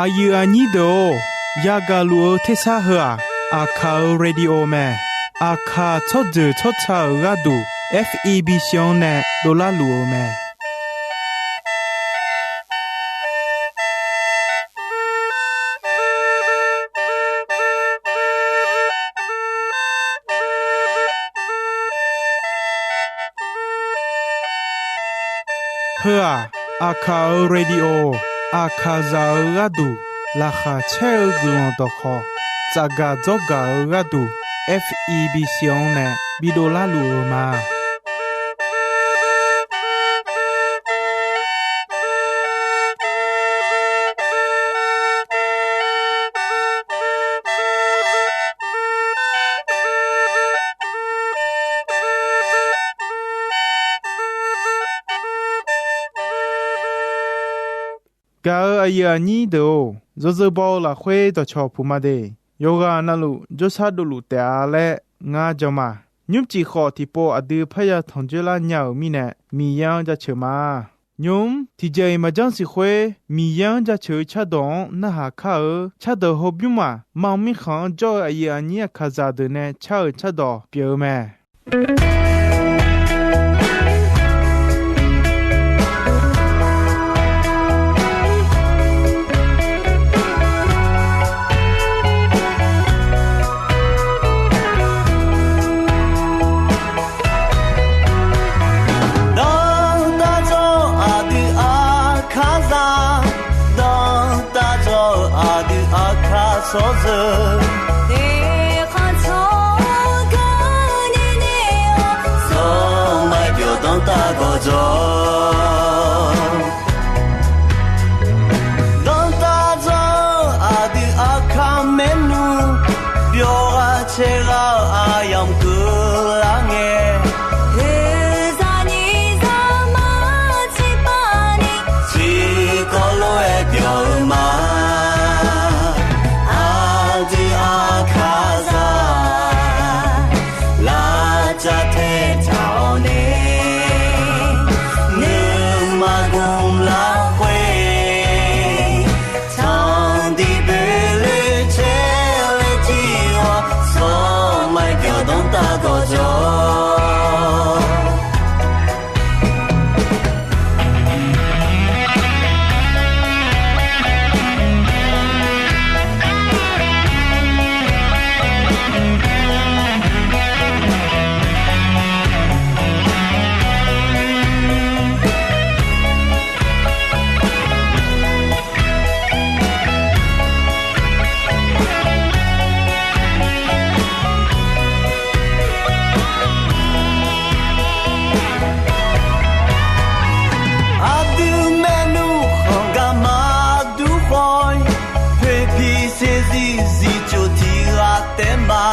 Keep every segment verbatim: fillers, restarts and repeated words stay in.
Aqyuif aqnyir deuq-or, yagaq luf-eu tersar heu-aq, Aqkaq-euq radio mae. Aqkaq tsawrjeuq tsawrca-euq gharduq F E B C-anr nae dovlar luf-eu mae. Heu-aq, Aqkaq-euq radio, Aqkaqzaq-euq gharduq laqkhaq caer-eu guiqlanq dawqkhawq, tsafgaq dzawrgaq-eu gharduq F E B C-anr nae bidovlar luf-eu ma. Gaq-euq aqyuif aqnyir deuq-or, yawzeu baw-eu lafkhoer dawqcawq puq ma de. Yawqghaq navluf jawrshar dovluf taef-a laer ngar jan ma. Nymrcif khawf tiqpov aqdui parya tanq dzoerlar nya-euq mirnae, Miqyaer-anr jaceuq ma. Nymq-mr tiqjeq-iq maqjanr siq khoer, Miqyaer-anr jaceuq-eu cardawq-anr narhaq kar-eu cardawq hawbymr maq, mar mirkhanq-anr jawr-eu aqyuif aqnyir Aqkaqzaq deuq nae car-euq cardawq pyeuf-eu mae. Danrtav dzawr-eu aqdui Aqkaqzaq, danrtav dzawr-eu aqdui Aqkaq tsawrjeuq, eqkhanq tsawrganr nae nae-awr, sanqmaeq byawq danrtav gawqjawq. Danrtav dzawr-eu aqdui Aqkaq maernmr, byawq ghaq caev ghaq-eu aqyamq keuvlar ngae, oeqzaq nyiq zaq mar tiqpav ni, tiqkawv lof-aer byawq-eu ma. Aqdui Aqkaqzaq, lavcav tae taq-awr nae, nuima gmq lafkhoer, tanqdiq boeqloe caer-aer jir-awr, sanqmaeq byawq danrtav gawqjawq. Aqdui maernmr khanq gar maqdur khawf-ir, poeqpiq saeqzir zifcoq tiq ghaq taef ma.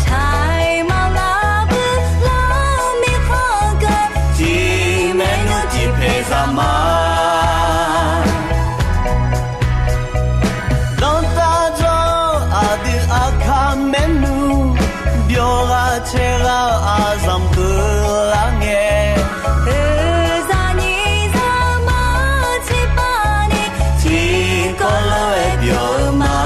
Taiq maqlar bui lar mirkhanq geu, tiq maernmr tiq paeq zaq ma. Danrtav dzawr-eu aqdui Aqkaq maernmr, byawq ghaq caev ghaq-eu aqzamq keuvlar ngae, oeqzaq nyiq zaq mar tiqpav ni, tiqkawv lof-aer byawq-eu ma.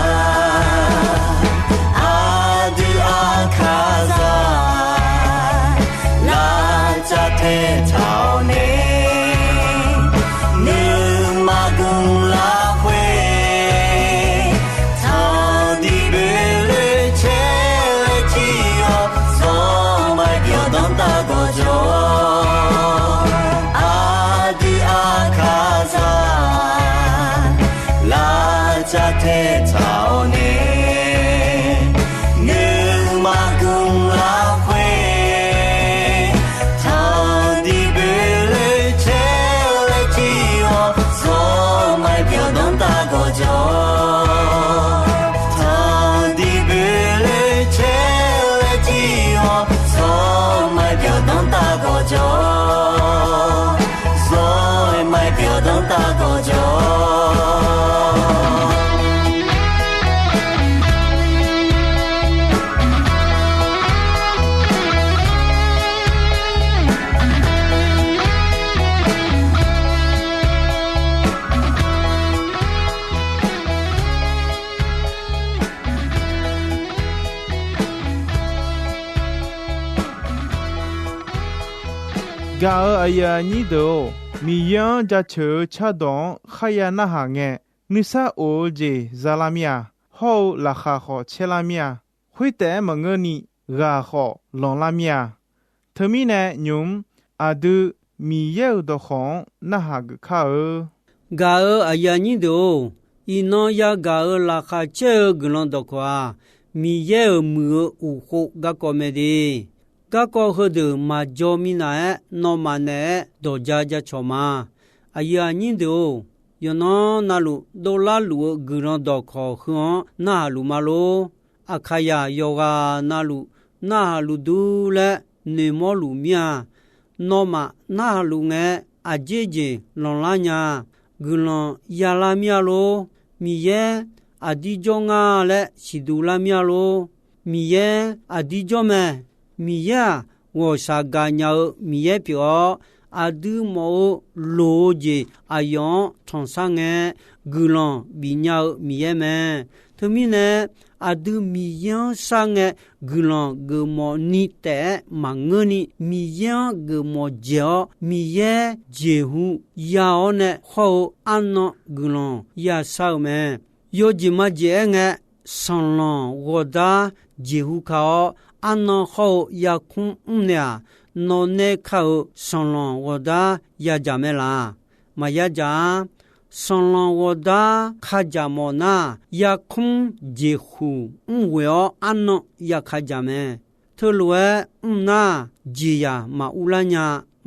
Aqdui Aqkaqzaq, lavcav tae taq-awr nae, nuima gmq lafkhoer, tanqdiq boeqloe caer-aer jir-awr, sanqmaeq byawq danrtav gawqjawq. Aqdui Aqkaqzaq, lavcav tae taq-awr nae, nuima gmq lafkhoer, tanqdiq boe Gaq-euq aqyuif aqnyir deuq-or, Miqyaer-anr jaceuq-eu cardawq-anr kharya narhaq ngae, nuisar of-eu jeq zalar mir-a. Hawr-eu laqkhaq khawf caerlar mir-a. Khoertaef-aer maqngeurni ghaq khawf lanqlar mir-a. Teumirnae nymq-mr aqdui Miqyaer-euq dawqkawq-anr narhaq geuf kar-eu. Gaq-euq aqyuif aqnyir deuq-or, iqnan yagaq-euq laqkhaq caer-eu guiqlanq dawqkawq-aq, Miqyaer-euq muiq-eu uqkhov garkawv mae de. Garkawv heudeuq maqjaw minav-aer nawmaf naeq-aer dawq ja ja cawq ma. Aqyuif aqnyir deuq-or, yawqnan navluf dovlar luf-eu guiqlanq dawqkawq heu-anr narhaq luf ma lor. Aqkaqyaq yawqghaq navluf narhaq luf dur laer noeqmawr luf mir-a. Nawmaf narhaq luf ngae, aqjeq jeq lanqlar nya-a. Guiqlanq yalar mir-a lor. Miqyaer aqdir jawr nga laer siqduq lar mir-a lor. Miqyaer aqdir jawr mae. Miqyaer-aq, ghawqshaq gaqnya-eu Miqyaer pyeuf-awr, aqdui mawf-eu loq-eu jeq aqyawf-anr tanqsar ngae, guiqlanq bifnya-eu Miqyaer mae. Teumirnae, aqdui Miqyaer-anr sharngae guiqlanq geufmawf ni taef-aer maqngeurni, Miqyaer-anr geufmawf dzaeq-awr, Miqyaer jeqhu ya-awr nae hawr-eu arnan guiqlanq yashar-eu mae. Yawjeq majeq aer ngae, sanqlanq ghawqdar jeqhu ka-awr, arnan hawr-eu yarkmr mrnaeq-aq, nawq nae ka-euq sanqlanq ghawqdar yadzaq mae laq? Maqya dzaq-ar. Sanqlanq ghawqdar kadzaq mawf nar, yarkmr jeqhu mrghoeq-awr arnan yaka dzaq mae. Teulof-aer mr nar, jeqzaq maqurlar nya,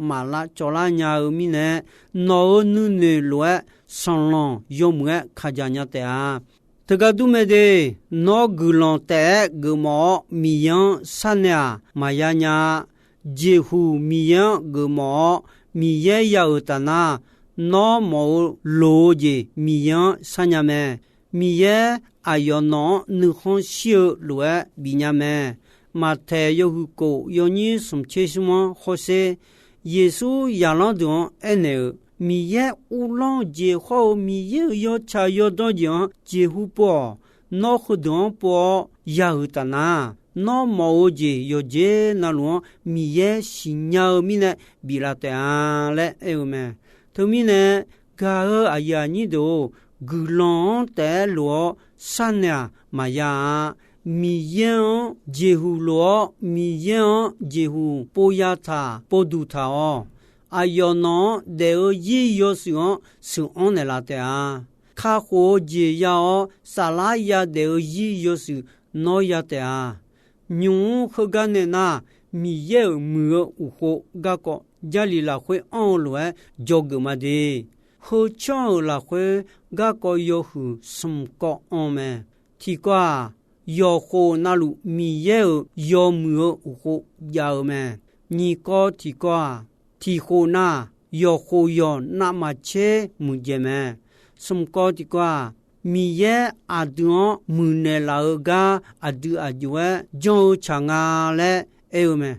maqlav cawvlar nya-eu mirnae, nawq-euq nuinoeq lof-aer sanqlanq yawmuiq-aer kadzaq nya taef-a. Teugar dur mae de, nawr guiqlanq taef-aer geufmawf-awr Miqyaer-anr sharnaeq-aq, maqya nya-a. Jeqhu Miqyaer-anr geufmawf-awr Miqyaer ya-euq taf nar, nawr mawf-eu loq-eu jeq Miqyaer-anr sharnya mae. Miqyaer aqyawf nawq-anr nuikhanr shir-eu lof-aer bifnya mae. Maqtaeq yawhuiq kof yawnyir smq tser smr-anr hawsher, Yeqsur zaqlanr deuq-anr aernaeq-euq, Miqyaer uvlanr-eu jeq hawr-eu Miqyaer-euq yawtsaq yawdawr jeq-anr jeqhu pov-awq. Nawr heudeuq-anr pov-awr ya-euq taf nar, nawr mawf-eu jeq yawqjeq navluf-anr Miqyaer siqnya-eu mirnae biflaf taef-a laer aer-eu mae. Teumirnae, gaq-eu aqyuif aqnyir deuq-or, guiqlanq-anr taef-aer lof-awr sharnaeq-aq maqya-a. Miqyaer-anr jeqhu lof-awr, Miqyaer-anr jeqhu pov ya taq pov duq taq-awq. Aqyawf nawq-anr daef-eu zir yawshuif-anr sheuq-anr naeqlaf taef-a. Kakhof-eu jeq ya-awr, saflar yadaef-eu zir yawshuif nawr ya taef-a. Nymq-mr heugar nae nar, Miqyaer-euq muiq-eu uqkhov garkawv Jarlif lafkhoer anr-eu lof-aer dzawgeuf ma de. Heu canr-euq lafkhoer garkawv yawhuiq smq kawv anr mae. Tiqkawv-aq, yawqkhof navluf Miqyaer-euq yawmuiq-eu uqkhov jav-eu mae. Nyiq kawv tiqkawv-aq, tiqkhof nar, yawqkhof yawq navmaqtser muiqdzaeq mae. Smq kawv tiqkawv-aq, Miqyaer aqdui-anr muiqnaeq laf-eu gar aqdui aqjox-aer janr-eu tsaq nga laer aer-eu mae.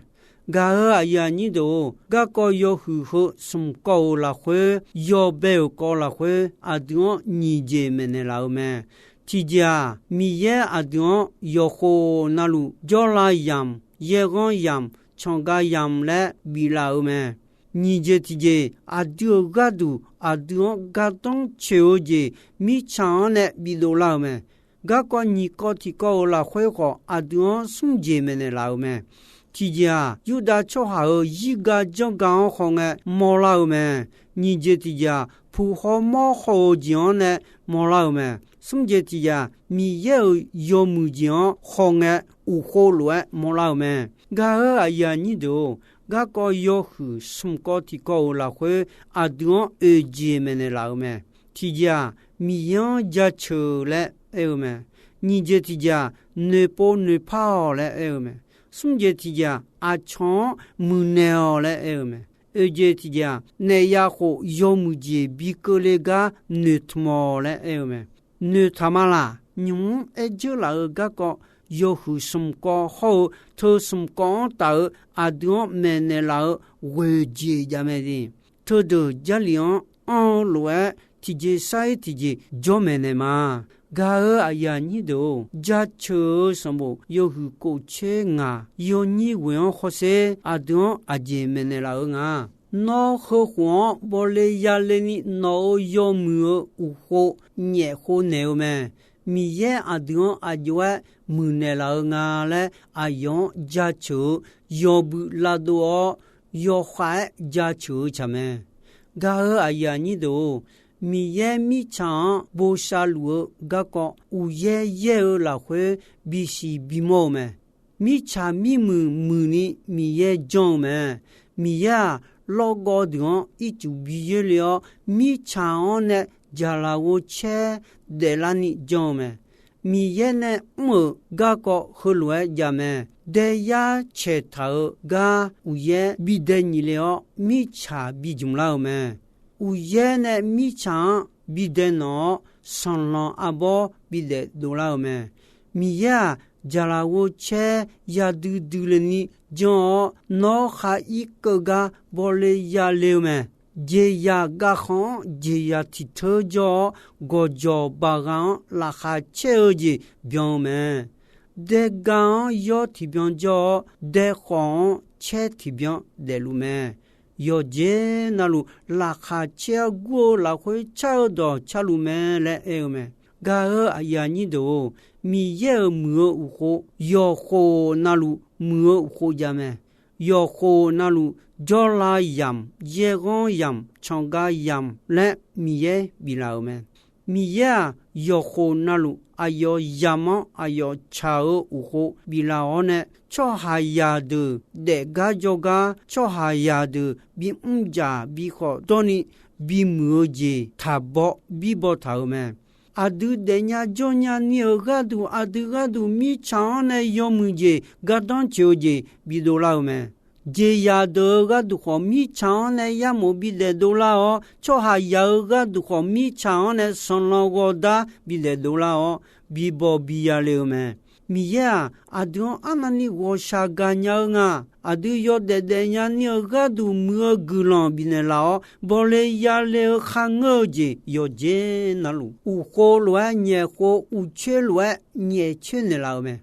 Gaq-eu aqyuif aqnyir deuq-or, garkawv yawhuiq heu smq kawv-euq lafkhoer, yawbae-euq kawv lafkhoer aqdui-anr nyiq jeq maeqnaeq laf-eu mae. Tiqjeq-aq, Miqyaer aqdui-anr yawqkhof navluf jawrlav yamq, yaerghanr yamq, canqgav yamq laer biflaf-eu mae. Nyiq jeq tiqjeq, aqdui-euq gharduq aqdui-anr gardanr coeq-eu jeq mirtsaq-anr nae bidov lar-eu mae. Garkawv nyiq kawv tiqkawv-euq lafkhoer khawf, aqdui-anr smr jeq maeqnaeq laf-eu mae. Tiqjeq-aq, Yurdav tsawrhaq-euq zirga janrga-anr hawngae mawrlar-eu mae. Nyiq jeq tiqjeq-aq, puq haw mawr haw-eu jeq-anr nae mawrlar-eu mae. Smr jeq tiqjeq-aq, Miqyaer-euq yawmuiq jeq-anr hawngae uqkhov lof-aer mawrlar-eu mae. Gaq-eu aqyuif aqnyir deuq-or, garkawv yawhuiq smq kawv tiqkawv-euq lafkhoer aqdui-anr oeq jeq maeqnaeq laf-eu mae. Tiqjeq-aq, Miqyaer-anr jaceuq-eu laer aer-eu mae. Nyiq jeq tiqjeq-aq, noeqpov noeqpar-awq laer aer-eu mae. Smr jeq tiqjeq-aq, aqcawq-anr muiqnaeq-awq laer aer-eu mae. Oeq jeq tiqjeq-aq, naef ya khof yawmuiq jeq bi keuvle gar noeqtmq-awq laer aer-eu mae. Noeqtaq ma laq? Nymq-mr aer dzeur laf-eu garkawv yawhuiq smq kawv hawr-eu teu smq kawv-anr taf-eu aqdui-anr maeqnaeq laf-eu ghoeq jeq jav mae de. Teudeuq Jarlif-anr anr-eu lof-aer tiqjeq sar-ir tiqjeq jawr maeqnaeq ma. Gaq-eu aqyuif aqnyir deuq-or, jaceuq-eu sanqbof yawhuiq kof tser ngaq yawnyir ghoeq-anr hawsher aqdui-anr aqjeq maeqnaeq laf-eu nga. Nawr heukhof-anr bawle yale ni nawq-euq yawmuiq-euq uqkhov nyaef khov naeq-eu mae. Miqyaer aqdui-anr aqjox-aer muiqnaeq laf-eu nga laer aqyawf-anr jaceuq-eu yawbui lavdov-awr, yawkhav-aer jaceuq-eu tsaq mae. Gaq-eu aqyuif aqnyir deuq-or, Miqyaer mirtsaq-anr bosav luf-eu garkawv uqyaer yaer-eu lafkhoer bisiq bimawr-eu mae. Mirtsaq mirmuiq muiqni Miqyaer janr-eu mae. Miqyaer-aq, lawrgawv deuq-anr ircuf bi yoer le-awr, mirtsaq-anr nae jaqlaq ghovcaer daeflarni janr-eu mae. Miqyaer nae mr-euq garkawv heulof-aer jav mae. Daeyar caeqtaq-eu gar uqyaer bidae nyiq le-awr, mirtsaq bi jmq lar-eu mae. Uqyaer nae mirtsaq-anr bidae nanq-awr, sanqlanq arbawr bidaef dovlar-eu mae. Miqyaer-aq, jaqlaq ghovcaer yadui dui le ni janr-awr, nawr khar irkeuv gar bawle yale-eu mae. Jeqzaq gavkhanq-anr jeqzaq tiq teur jawr-awr, gawqjawq baqgha-anr laqkhaq caer-eu jeq byan-eu mae. Daega-anr yawr tiqbyan jawr-awr, daekhawf-anr caer tiqbyan daefluf mae. Yawqjeq navluf laqkhaq caer-awr gur-eu lafkhoer car-eu dawq carluf mae laer aer-eu mae. Gaq-eu aqyuif aqnyir deuq-or, Miqyaer-euq muiq-eu uqkhov yawqkhof navluf muiq-eu uqkhov jav mae. Yawqkhof navluf jawrlav yamq, yaerghanr yamq, canqga yamq laer Miqyaer biflaf-euq mae. Miqyaer-aq, yawqkhof navluf aqyawf yamq-anr aqyawf tsaq-eu uqkhov biflaf-awr nae, tsawrhaqzaq deuq daefgar jawrgar, tsawrhaqzaq deuq bimr dzaq bikhawf dawrni bimuiq-eu jeq taqbaw birbaw taq-euq mae. Aqdui daefnya jawrnya ni-euq gharduq, aqdui gharduq mirtsaq-anr nae yawmuiq jeq gardanr tsoeq-eu jeq bidov lar-eu mae. Jeqzaq deuq-euq gharduq khawf, mirtsaq-anr nae yarmof bidaef dovlar-awr, tsawrhaqzaq-euq gharduq khawf, mirtsaq-anr nae sanqlanq ghawqdar bidaef dovlar-awr, bibaw biya le-eu mae. Miqyaer-aq, aqdui-anr arnavni ghawqshaq gaqnya-eu nga. Aqdui yawdaef daefnya ni-euq gharduq muiq-eu guiqlanq bifnaeq laf-awr, bawle yale-eu kharngeur-eu jeq yawqjeq navluf, uqkhov lof-aer nyaef khov, uqcoer lof-aer nyaef coer naeqlaf-eu mae.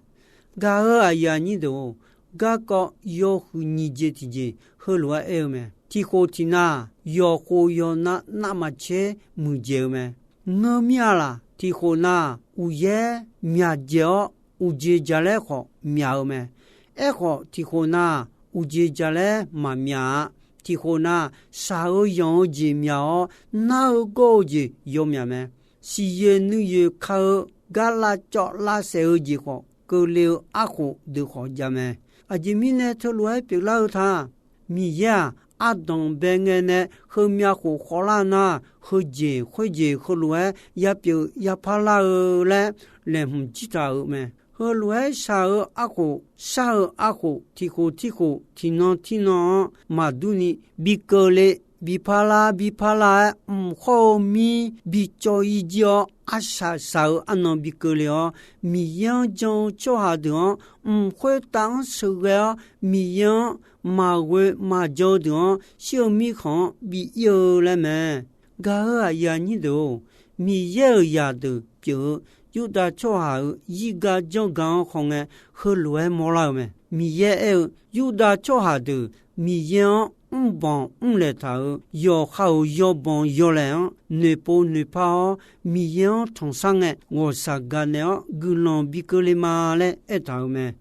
Gaq-eu aqyuif aqnyir deuq-or, garkawv yawhuiq nyiq jeq tiqjeq heulof-aer aer-eu mae. Tiq khof tiq nav, yawqkhof yawqnav navmaqtser muiqdzaeq-eu mae. Ngeur mir-a laq? Tiq khof nav, uqyaer myaqdzaeq-awr, uqjeq jaqlaer khawf myaq-eu mae. Aerkhawf, tiq khof nav, uqjeq jaqlaer maqmyaq-a. Tiq khof nav, shaq-eu yanq-eu jeq myaq-awr, nar-eu gawr-eu jeq yawmyaq mae. Siqyoeq nuiyoeq ka-eu gar lavcawv lavsaef-eu jeq khawf, keuvle-eu arkhof deuq khawf jav mae. Aqjeq mirnae teulof-aer pyeuflar-eu ta. Miqyaer-aq, ardanq bae ngae nae heumyav khof khawvlar nar, heujeq khoerjeq heulof-aer yapyeuf yapar lar-eu laer laeqhmq jir taq-euq mae. Heulof-aer shaq-eu arkhof, shar-eu arkhof, tiq khof tirkhof, tiqnan tirnan-anr maqdur ni bi keuvle, bi parlar bi parlar-aer, mq khawr-eu mir bi cawv-ir jir-awr, arsaq saq-eu arnan bi keuvle-awr, Miqyaer-anr jan-eu tsawrhaq deuq-anr mq khoertav-anr sheuqghae-awr, Miqyaer-anr maqghoe maqjan-eu deuq-anr shir-eu mirkhanq-anr bi ir-eu laer mae. Gaq-eu aqyuif aqnyir deuq-or, Miqyaer-euq zaqdeuq pyeuf-eu Yurdav tsawrhaq-euq zirgar janrgar-anr khawf ngae, heulof-aer mawrlar-eu mae. Miqyaer aer-eu, Yurdav tsawrhaq deuq Miqyaer-anr mrbanq mrlaeq taq-euq yawqha-euq yawbanq yawlaeq-anr noeqpov noeqpar-awr, Miqyaer-anr tanqsar ngae ghawqshaq gaqnaeq-awr guiqlanq bi keuvle ma laer aertaq-euq mae.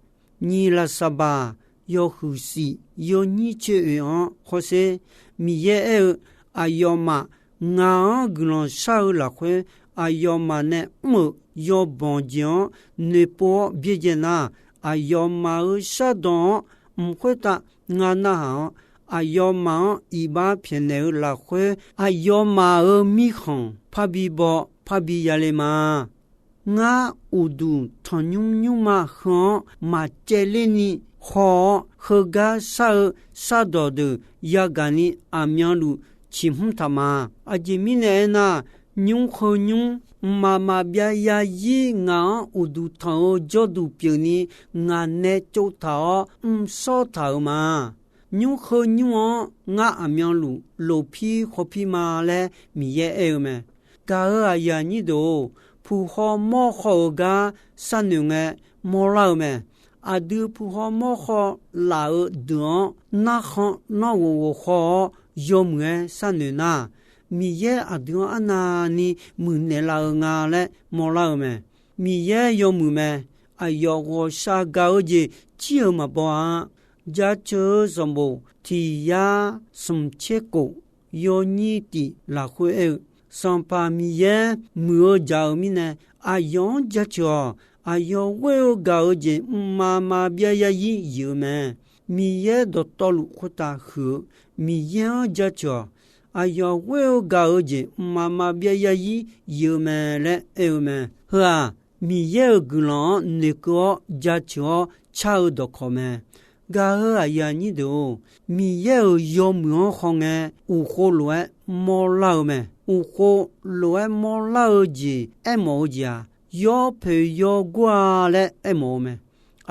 Nyiq lafsaqbaq yawhuiq shif yawnyir coer oeq-anr hawsher. Miqyaer aer-eu, aqyawfmaf ngaq-anr guiqlanq shar-eu lafkhoer, aqyawfmaf nae mr-euq yawbanq jeq-anr noeqpov-awr byaerdzae nar, aqyawfmaf-euq shardawq-anr mq khoertav ngar narhaq-awr, aqyawfmaf-anr iqbax pyaeqnaeq-eu lafkhoer, aqyawfmaf-euq mirkhanq parbi baw parbi yale ma. Ngar uqduq tanqnymr nymrma heu-anr maqcaevler ni haw-awr, heugar shar-eu shardawq deuq yagaq ni aqmyanluf ciqhmr taq ma. Aqjeq mirnae aernar, nymr heu nymr mqmaq maqbyav yazir ngaq-anr uqduq tanq-eu jawrduq pyeufni, ngaq nae tsovtaq-awr mrshawr taq-euq ma. Nymr heu nymr-anr ngar aqmyanluf lofpir khawpir ma laer Miqyaer aer-eu mae. Gaq-eu aqyuif aqnyir deuq-or, puq haw mawr haw-euq gar sharnoeq ngae mawrlar-eu mae. Aqdui puq haw mawr haw laf-eu deuq-anr narkhan nanrghof ghof haw-awr, yawmuiq-aer sharnoeq nar, Miqyaer aqdui-anr arnavni muiqnaeq laf-eu nga laer mawrlar-eu mae. Miqyaer yawmuiq mae. Aqyawf ghawqshaq gaq-eu jeq jir-euq maqbaw-a. Jaceuq-eu sanqbof tiq yar smq tser khof yawnyir tif lafkhoer aer-eu, Sanqpaq Miqyaer muiq-eu jaq-euq mirnae, aqyawf-anr jaceuq-awq. Aqyawf ghoer-eu gaq-eu jeq mqmaq maqbyav yarzir yif-eu mae. Miqyaer dawqtawvluf khoertav huiq-eu Miqyaer-anr jaceuq-awq. Aqyawf ghoer-eu gaq-eu jeq mqmaq maqbyav yarzir yif-eu mae laer aer-eu mae. Heu-aq, Miqyaer-euq guiqlanq-anr noeqkeuv-awr jaceuq-awr car-eu dawqkawq mae. Gaq-eu aqyuif aqnyir deuq-or, Miqyaer-euq yawmuiq-anr khawngae, uqkhov lof-aer mawrlar-eu mae. Uqkhov lof-aer mawrlar-eu jeq aermawf-eu jeq-aq, yawpoeq yawgor-a laer aermawf-eu mae.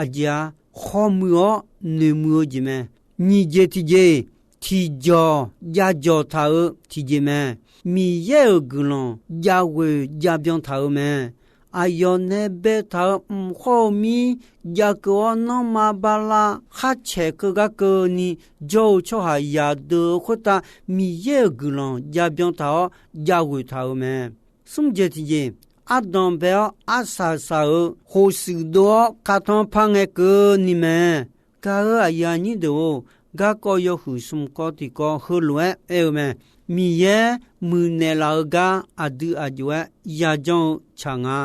Aqjeq-aq, khawmuiq-awr noeqmuiq-eu jeq mae. Nyiq jeq tiqjeq, tiqjawq javjawq taq-eu tiqjeq mae. Miqyaer-euq guiqlanq javghoeq javbyan taq-eu mae. Aqyawf nae baetaq-eu mq khawr-eu mir javkeuv-awr nanrma bala khar caeq keuv gar keuvni jawr-eu tsawrhaq yadeuq-eu khoertav Miqyaer-euq guiqlanq javbyan taq-awr javghoeq taq-euq mae. Smr jeq tiqjeq, ardanq bae-awr arsaq saq-euq khofshuif dov-awr katanr par ngae keuvni mae. Gaq-eu aqyuif aqnyir deuq-or, garkawv yawhuiq smq kawv tiq kawv heulof-aer aer-eu mae. Miqyaer muiqnaeq laf-eu gar aqdui aqjox-aer yajanr-eu tsaq nga.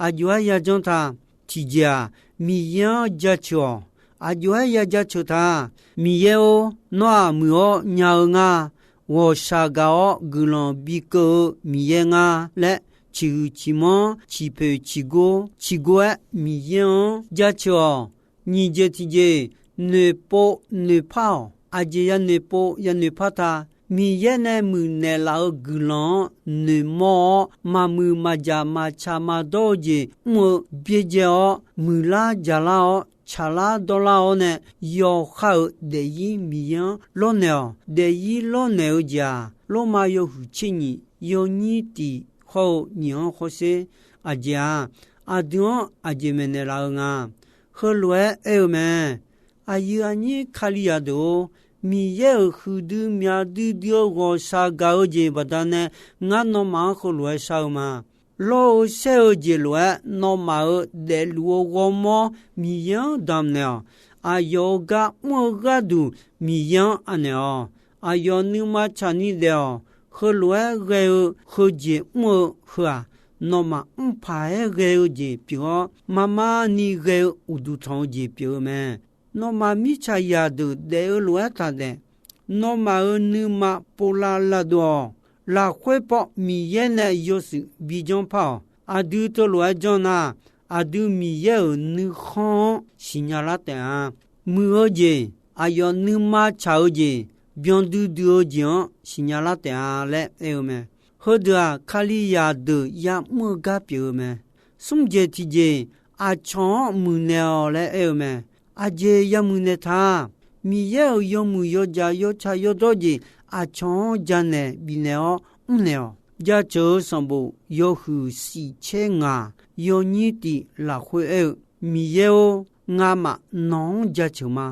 Aqjox-aer yajanr ta. Tiqjeq-aq, Miqyaer-anr jaceuq-awq. Aqjox-aer ya jaceuq ta. Miqyaer-or, nawr-aq muiq-awr nya-eu nga. Ghawqshaq gaq-awr guiqlanq bi keuv-eu Miqyaer nga laer ciqhuiq ciqmanr ciqpoeq ciqgor ciqgor-aer Miqyaer-anr jaceuq-awq. Nyiq jeq tiqjeq, noeqpov noeqpar-awq. Aqjeq ya noeqpov ya noeqpar ta. Miqyaer nae muiqnaeq laf-eu guiqlanq-anr noeqmawr-awr, maqmuiq maqjaq maqtsaq maqdawr-eu jeq mr-eu byaerdzae-awr, muiqlar jaqlar-awr, tsaqlar dawrlar-awr nae yawkhav-euq daefzir Miqyaer-anr lawrnaeq-awq. Daefzir lawrnaeq-eu jeq-aq, Lormav yawhuiq tser nyiq yawnyir tiq hawr-eu nyiq-anr hawsher. Aqjeq-aq, aqdui-anr aqjeq maeqnaeq laf-eu nga. Heulof-aer aer-eu mae. Aqyuif aqnyir Kalizaq deuq-or, Miqyaer-euq huiqdui myavdui dui-eu ghawqshaq gaq-eu jeq baqdanae, ngar nawmaf-anr heulof-aer shar-eu ma. Lawr-eu shaer-eu jeq lof-aer nawmaf-euq daefluf-eu ghawrmawr Miqyaer-anr damqnaeq-awq. Aqyawf-euq gar mr-eu gharduq Miqyaer-anr anaeq-awq. Aqyawf nuima tsaqni daef-awq. Heulof-aer ghae-eu heujeq mr-eu heu-aq, nawmaf mrpaq-aer ghae-eu jeq pyeuf-awr, marmarni ghae-eu uqduq tanq-eu jeq pyeuf-eu mae. Nawmaf mirtsaq zaqdeuq daef-eu lof-aer taqdaef. Nawmaf-euq nuima povlav lavdov-awq. Lafkhoer paw Miqyaer nae yawshuif bijanr par-awq. Aqdui teulof-aer janr nar, aqdui Miqyaer-euq nuikhanr-anr siqnya lar taef-a. Muiq-eu jeq, aqyawf nuima tsaq-eu jeq, byan duidui-eu jeq-anr siqnya lar taef-a laer aer-eu mae. Heudeuq-aq, Kalizaq deuq ya'mr-eu gar pyeuf-eu mae. Smr jeq tiqjeq, aqcawq-anr muiqnaeq-awq laer aer-eu mae. Aqjeq ya muiqnaeq ta. Miqyaer-euq yawmuiq yawjaq yawtsaq yawdawr jeq aqcawq-anr janaeq bifnaeq-awr mrnaeq-awq. Jaceuq-eu sanqbof yawhuiq siq tser ngaq yawnyir tif lafkhoer aer-eu, Miqyaer-or, ngamaf nawq-anr jaceuq ma.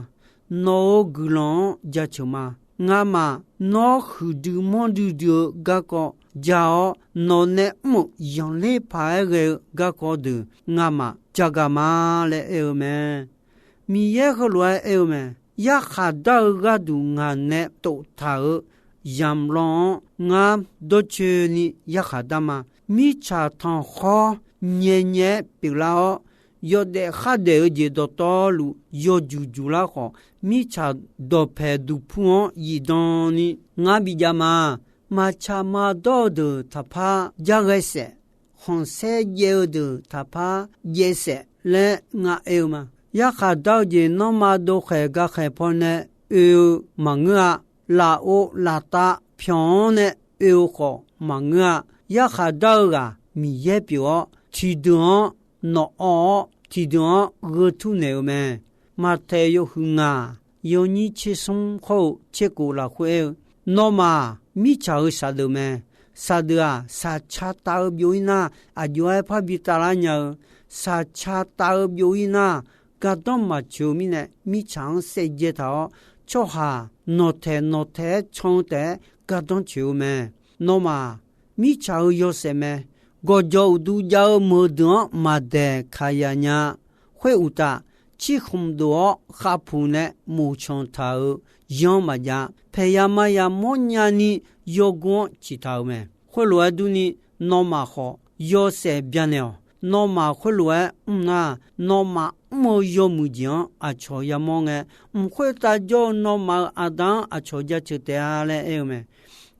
Nawq-euq guiqlanq-anr jaceuq ma. Ngamaf nawr huiqdui manrdui dui-eu garkawv ja-awr, nawq nae mr-euq zanqler paq-aer ghae-eu garkawv deuq ngamaf jagaq ma laer aer-eu mae. Miqyaer heulof-aer aer-eu mae. Yarkhaq dar-eu gharduq ngaq nae toftaq-euq yamq lan-anr ngar dawrcoeni yarkhaq dar ma. Mirtsaq tanqkhawr nyaenyae-aer pyeuflar-awr, yawdaef khardaef-eu jeq dawqtawvluf yawjuq juq lar khawf, mirtsaq dawqpaeq duqpur-anr zifdan ni ngar bijav ma. Maqtsaq maqdawr-eu deuq taqpar jar ghae saef, khanqsaer jaev-eu deuq taqpar jaev saef laer ngar aer-eu ma. Yarkhaq dar-eu jeq nanrma dovkhaeq gakhaeq pawnae oe-eu maqngeur-a. Lafov laftav pyanq-anr nae oe-eu khawf maqngeur-a. Yarkhaq dar-eu ghaq Miqyaer pyeuf-awr, tiqdeuq-anr nawq awv-awr, tiqdeuq-anr gheu tur naeq-eu mae. Maqtaeq yawhuiq ngaq yawnyir tser smr hawr-eu tser kof lafkhoer aer-eu, nawmaf mirtsaq-euq saqdeuq mae. Saqdeuq-aq, saqca taf-eu byov-ir nar, aqjox-aer parbi tavlar nya-eu, saqca taf-eu byov-ir nar, gardanr maqtsoeq-eu mirnae, mirtsaq-anr saevdzae taq-awr, tsawrhaq nawqtaeq nawqtaeq-aer can-eu taef-aer gardanr tsoeq-eu mae. Nawmaf, mirtsaq-euq yawshaef mae. Gawqjawq uqduq jav-eu meuq-eu deuq-anr maqdaeq kaq yaq nya. Khoeruqtaf, cirkhmq dof-awr khavpuq nae moqcan taq-euq yanr maqjav. Paeqya maya mawrnya ni yawgor-anr ciqtaq-euq mae. Khoerlof-aer durni, nawmaf khawf yawshaef byanaeq-awq. Nawmaf khoerlof-aer mr nar, nawmaf mr-eu yawmuiq jeq-anr aqcawq yamawr ngae, mq khoertav jawr-eu nawmaf-euq aqda-anr aqcawq jaceuq taef-a laer aer-eu mae.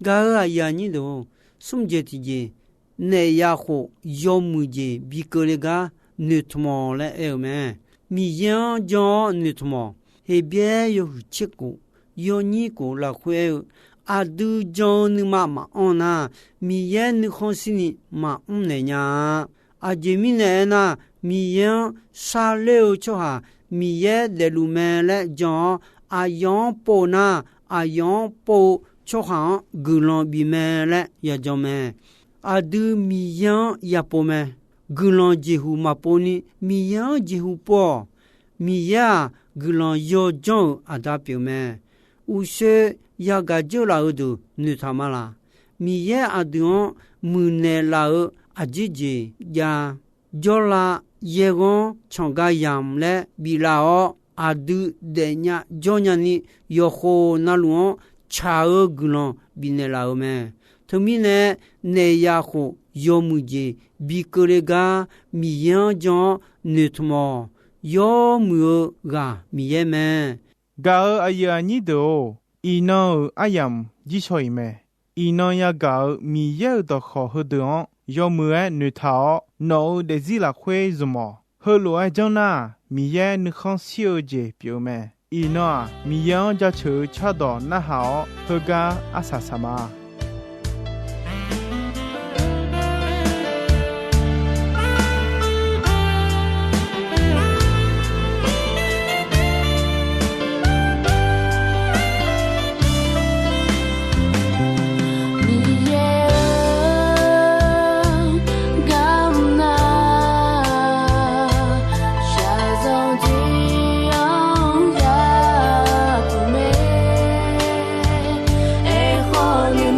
Gaq-euq aqyuif aqnyir deuq-or, smr jeq tiqjeq, naef ya khof yawmuiq jeq bi keuvle gar noeqtmq-awq laer aer-eu mae. Miqyaer-anr jan-awr noeqtmq-awq. Heqbyaer yawhuiq tser kof, yawnyir kof lafkhoer aer-eu, aqdui jan-eu nuima maqanr nar, Miqyaer nuikhanr shirni maqmr naeq nya-a. Aqjeq mirnae aernar, Miqyaer-anr sharler-eu tsawrhaq Miqyaer daefluf mae laer jan-awr, aqyawf-anr pov nar, aqyawf-anr pov-eu tsawrhaq-anr guiqlanq bif mae laer yajan mae. Aqdui Miqyaer-anr yapov mae. Guiqlanq jeqhuq maqpov ni Miqyaer-anr jeqhuq pov-awq. Miqyaer-aq, guiqlanq yawjanr-euq aqda pyeuf mae. Uqshoe yagaq dzeur laf-eu deuq noeqtaq ma laq. Miqyaer aqdui-anr muiqnaeq laf-eu aqjeq jeq jav. Jawrlav yaerghanr canqga yamq laer biflaf-awr, aqdui daefnya jawrnya ni yawqkhof navluf-anr tsaq-eu guiqlanq bifnaeq laf-euq mae. Teumirnae, naef ya khof yawmuiq jeq bi keuvle gar Miqyaer-anr jan-awr noeqtmq-awq. Yawmuiq-eu ghaq Miqyaer mae. Gaq-euq aqyuif aqnyir deuq-or, iqnan-euq aryamq jirshaw-iq mae. Iqnan yagaq-euq Miqyaer-euq dawqkawq heudeuq-anr yawmuiq-aer noeqtaq-awr, nawq-euq daefzir lafkhoer zmq-awq. Heulof-aer janr nar, Miqyaer nuikhanr shir-eu jeq pyeuf-eu mae. Iqnan-aq, Miqyaer-anr jaceuq-eu cardawq narhaq-awr, heugar arsaq saq ma. Miqyaer-eu, garmr nar, shaqzanq tiq-anr yapuq mae. Aerkhawf noeq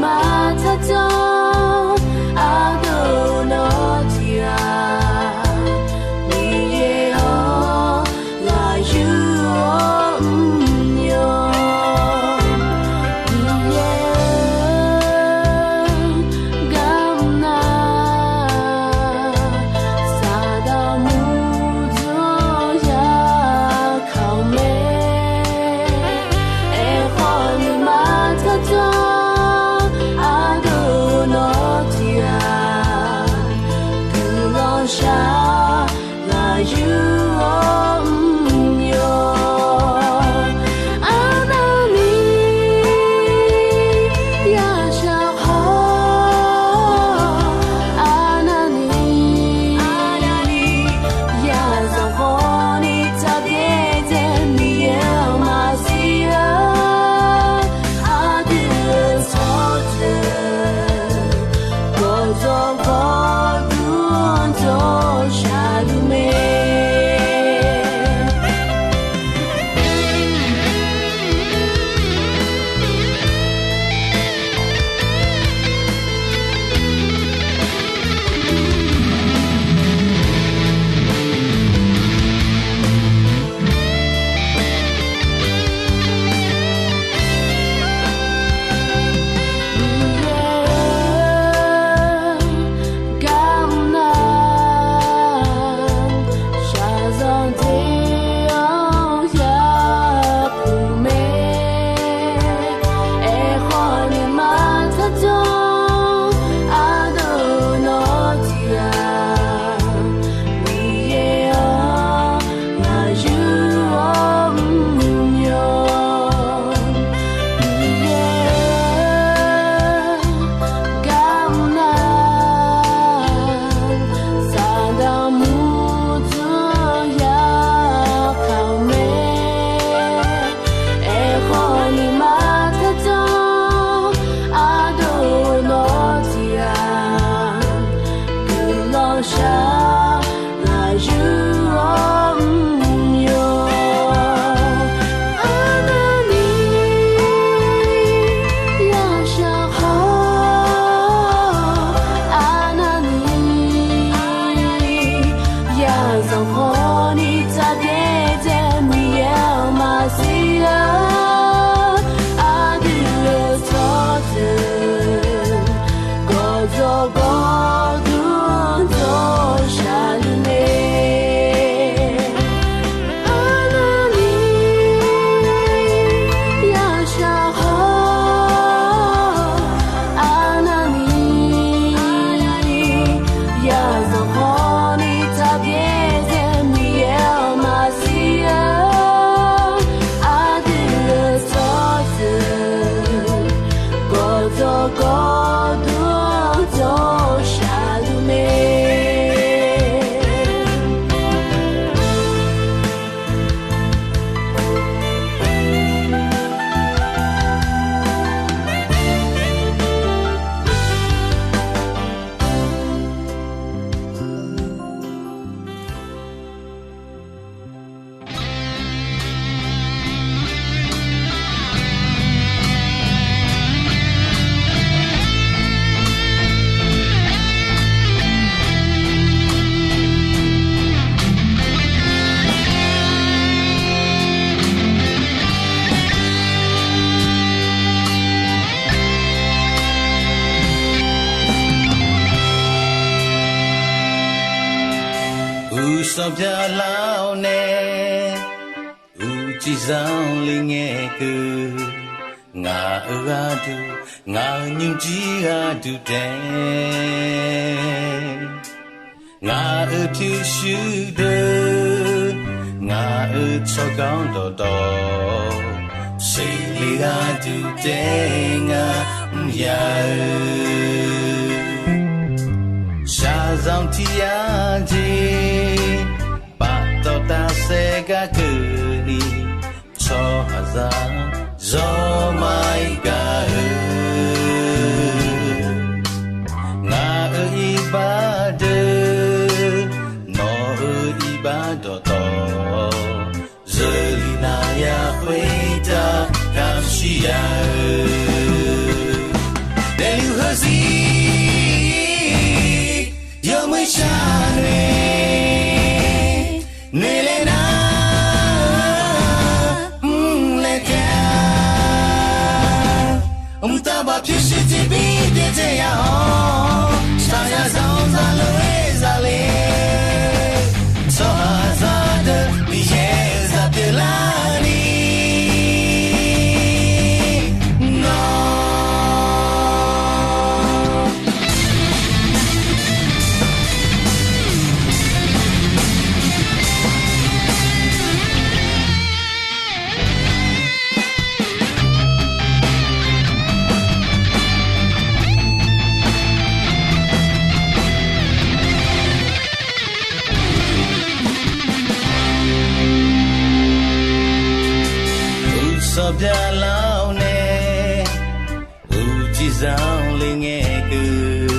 gawrduq-anr jawr shaqluf mae. Uqsanq byaqlar-awr nae, uqcif zanqler ngae keuv. Ngaq-euq gharduq, ngaq-euq nymrjir gharduq taef, ngaq-euq pyurshuir deuq, ngaq-euq tsawrganr dawqtawv, seqle gharduq taef ngar mr ya-eu. Shaqzanq tiqyav jeq, paftawf tafsaef gar keuvni, tsawrhaqzaq zawr maqir gaq-eu. Ngaq-euq iqbax deuq, nawq-euq iqbax dawqtawv, zeurlif nav ya khoertav kamq shir ya-eu. Daefluf heuzir yawmuiq shar noeq, noeq laer nar mr laer taef-a. Mqtav baq pyurshuir tiqbir byaerdzae ya-awr, shaqzanq zanq zanq lof-aer zale. Tsawrhaqzaq deuq Miqyaer-euq zaq pyeuflarni, nawr Uqsanq byaqlar-awr nae, uqcif zanqler ngae keuv.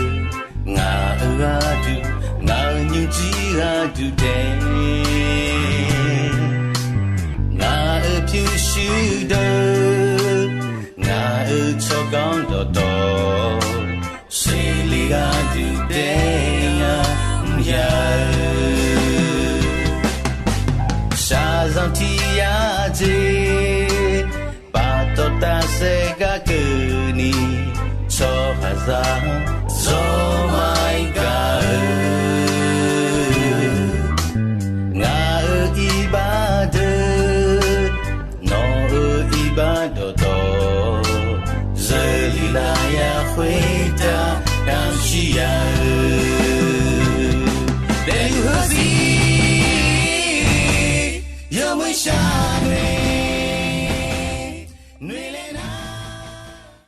Ngaq-euq gharduq, ngaq-euq nymrjir gharduq taef, ngaq-euq pyurshuir deuq, ngaq-euq tsawrganr dawqtawv, seqle gharduq taef ngar mr ya-eu. Shaqzanq tiqyav jeq, paftawf tafsaef gar keuvni, tsawrhaqzaq zawr maqir gaq-eu. Ngaq-euq iqbax deuq, nawq-euq iqbax dawqtawv, zeurlif nav ya khoertav kamq shir ya.